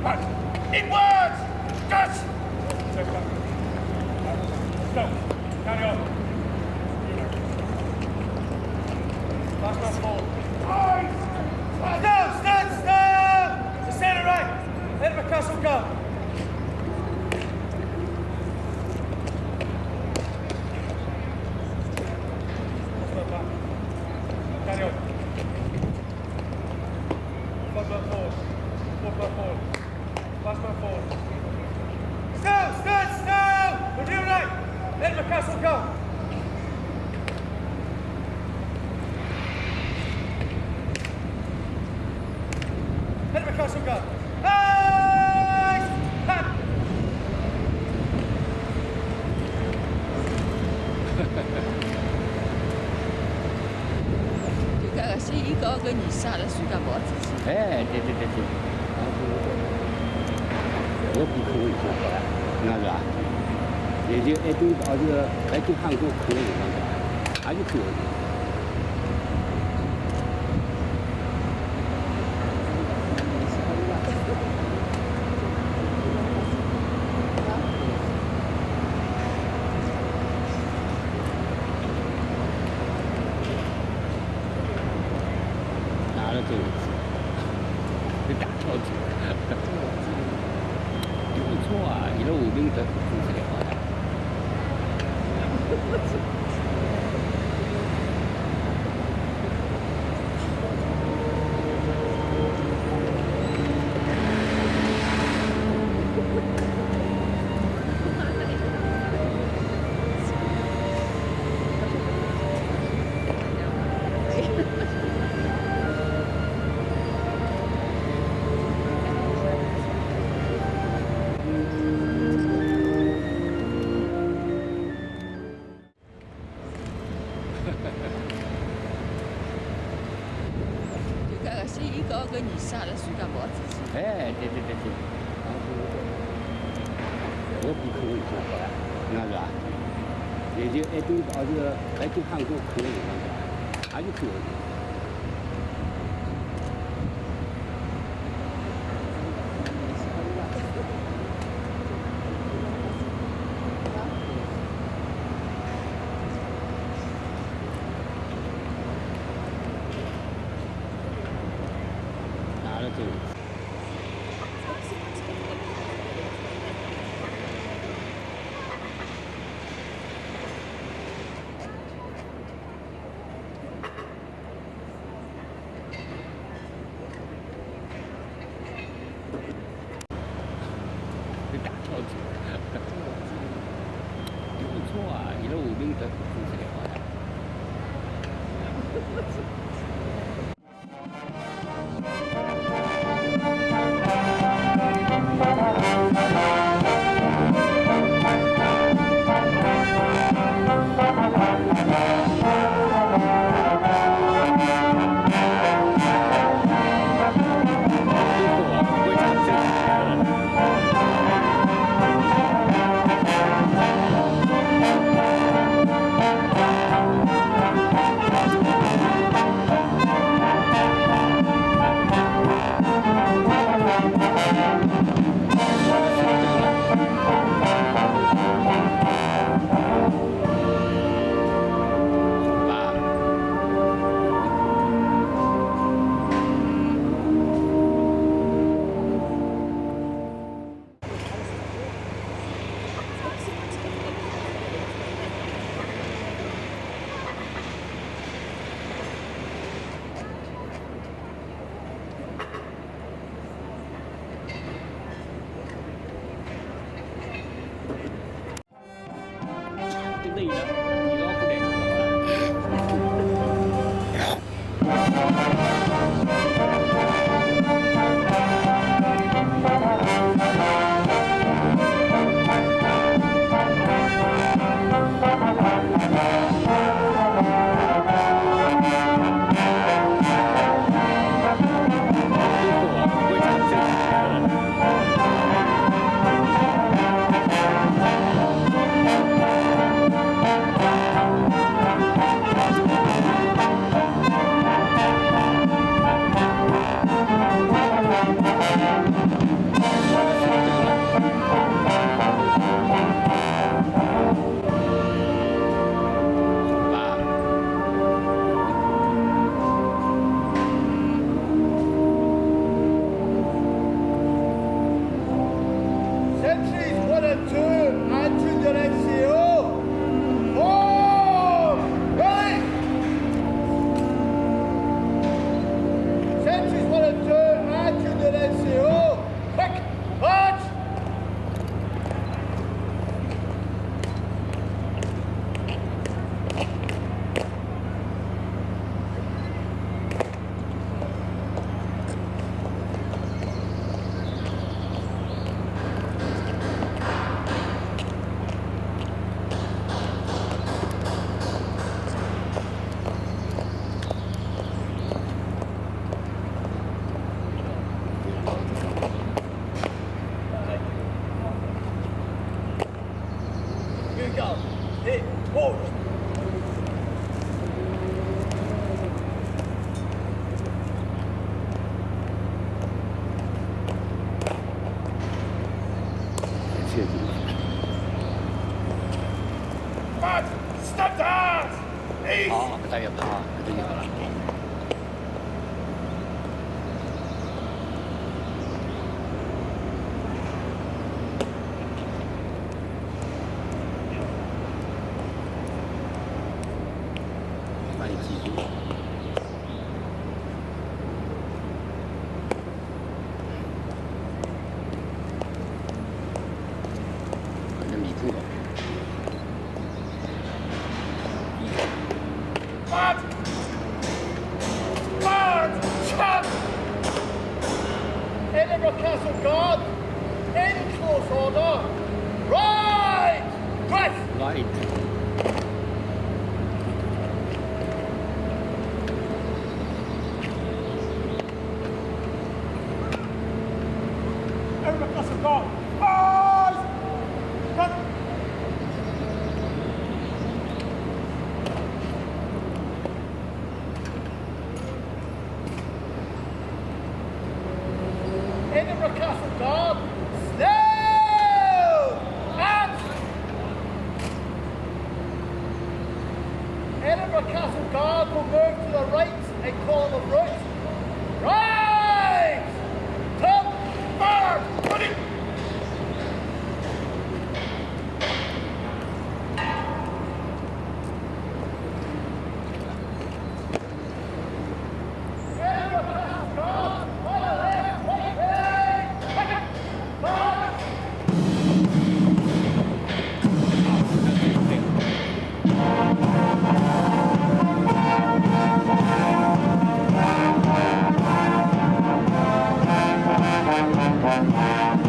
Right. Inwards! Cut! Let's go. Let's go. Carry on. Last man forward. Eyes! Still, stand still! To centre right. Edinburgh Castle Guard. Last man back. Carry on. Front man forward. Fourth man forward. Last man forward. Still, stand still! Review right. Edinburgh Castle Guard. Edinburgh Castle Guard. Eyes! Back! 就講是伊講個二殺了，暑假無支持。哎，對對對對，我比可以做過來，那是吧？也就一邊到這個來去韓國可以，還是可以。拿了這個字，這大跳子，不錯啊，伊拉下面得做出來好呀。就講是伊講個二殺了，暑假無支持。哎，對對對對，我比可以做過來，那是吧？也就一邊到這個來去韓國可以，還是可以。拿了這個。這大跳子，不錯啊，伊拉下面得做出來好呀。我會唱這個。Forward. 切记。 Back. Step down. East. 好，搿搭要跑，搿搭就好了。幫你記住。反正面孔好。 Back. Guard. Chop. Edinburgh Castle Guard, in close order. Right! Dress! Right. Edinburgh Castle Guard. Eyes. Front. Edinburgh Castle Guard, slow! And Edinburgh Castle Guard will move to the right and column of route. Right! Turn! Guard. Ready. Edinburgh Castle Guard, on the left, right, right, right. 對對。